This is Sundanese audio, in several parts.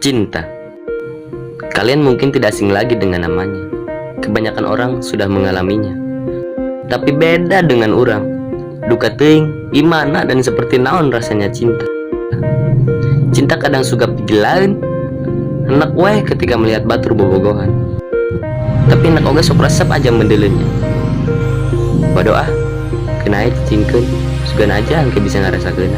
Cinta. Kalian mungkin tidak asing lagi dengan namanya. Kebanyakan orang sudah mengalaminya. Tapi beda dengan orang. Duka teuing, gimana dan seperti naon rasanya cinta. Cinta kadang suka pigilaeun. Enak weh ketika melihat batur bobogohan. Tapi enak oge sok resep aja mendelenya. Bodoh ah, kena aja cicingkeun. Sugan aja engke bisa ngarasakeun.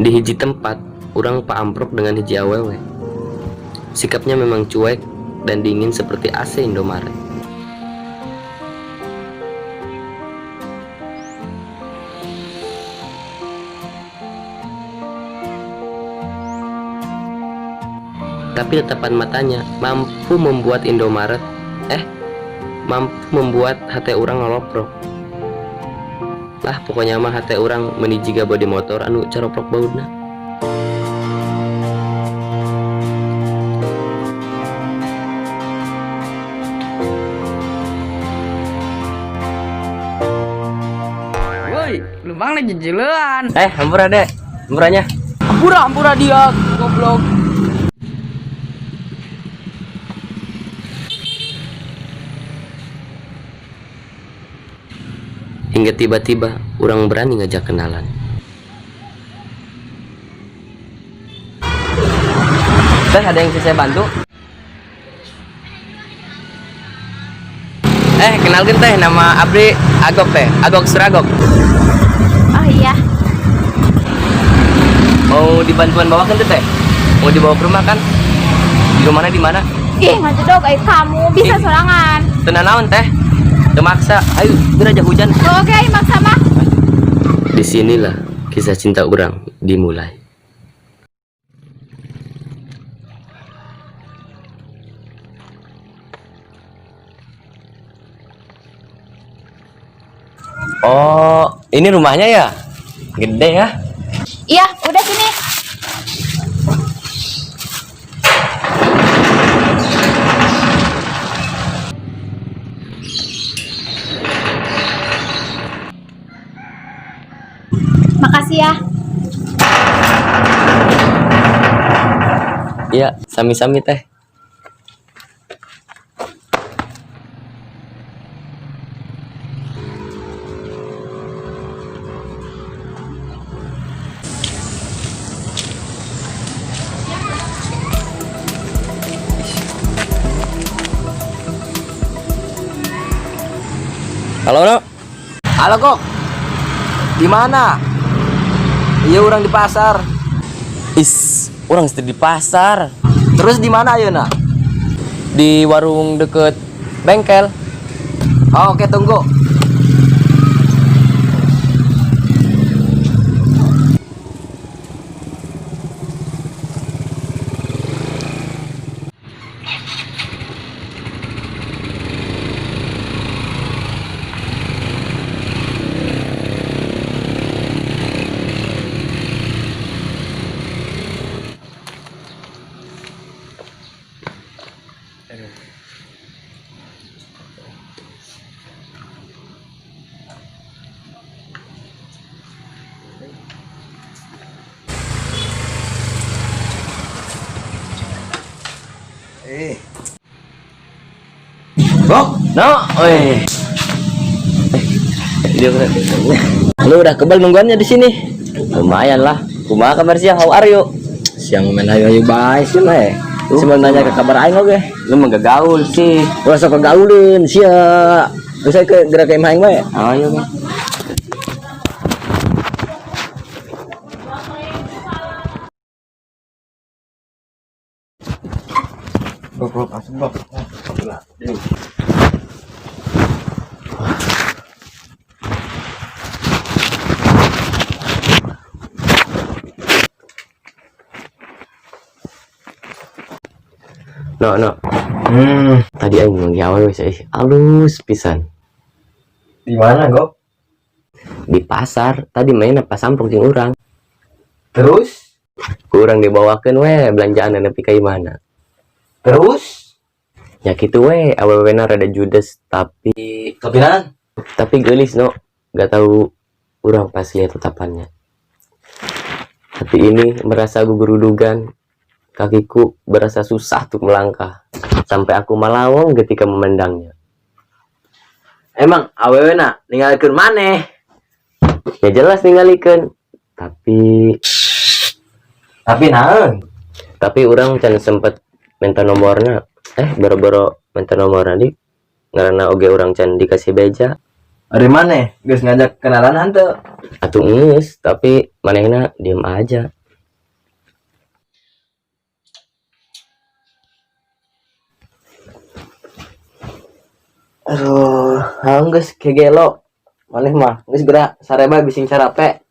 Di hiji tempat, urang paamprok dengan hiji awewe. Sikapnya memang cuek dan dingin seperti AC Indomaret. Tapi tatapan matanya mampu membuat Indomaret, mampu membuat hati urang ngaloprok. Lah, pokoknya mah hati urang meni jiga bodi motor anu caroprok bautna. Woi, lu bang lagi jelean. Eh, hampura deh. Hampuranya. Hampura, hampura dia, goblok. Hingga tiba-tiba urang berani ngajak kenalan. Teh, ada yang bisa saya bantu? Eh, kenalkan teh, nama Abdi Agok teh, Agok Suragok. Oh iya, Mau dibantuan bawakan tuh teh? Mau dibawa ke rumah kan? Di rumahnya di mana? Ih, ngajedog ai kamu bisa Ih. sorangan. Tenang naon teh? Temaksa. Ayo, biar aja hujan. Oke, ai maksa mah. Disinilah kisah cinta urang dimulai. Oh, ini rumahnya ya? Gede ya? Iya, udah sini. Makasih ya. Iya, sami-sami teh. Halo, No. Halo kok. Di mana? Iya orang di pasar. Is, orang sedih di pasar. Terus di mana ayeuna? Di warung deket bengkel. Oh, oke tunggu. Bok, no, oi. Dia keren. Lu udah kebal nungguannya di sini. Lumayan lah. Kumaha kabar siang? How are you? Siang main hayu-hayu bae sih mah. Sebenarnya ke kabar aing oge. Lu mah gak gaul sih. Ulah sok kegauleun sia. Geus ke gerak ke imah aing we. Ayo ge. Goblok asup blok. No, no. Tadi aing manggih awewe sih alus pisan. Di mana, Gok? Di pasar tadi main pas samprok jeung urang. Terus? Ku urang dibawakeun we belanjaan nepi ka imahna. Terus? Ya kitu we, awewena rada judes tapi Tapi naon? tapi geulis, no. Gak tahu urang pas lihat tatapannya. Hati ini merasa gugurudugan. Kakiku berasa susah untuk melangkah. Sampai aku malawong ketika memandangnya. Emang awewe na ninggalkeun maneh? Ya jelas ningalikeun. Tapi Tapi naon? Tapi urang can sempet minta nomornya. Eh, boro-boro minta nomornya di. Karena oge urang can dikasih beja. Ari maneh geus ngajak kenalan henteu? Atuh geus, tapi manehna diem aja. Aduh, haung geus kegelo. Maneh mah geus geura sare bae bising carape.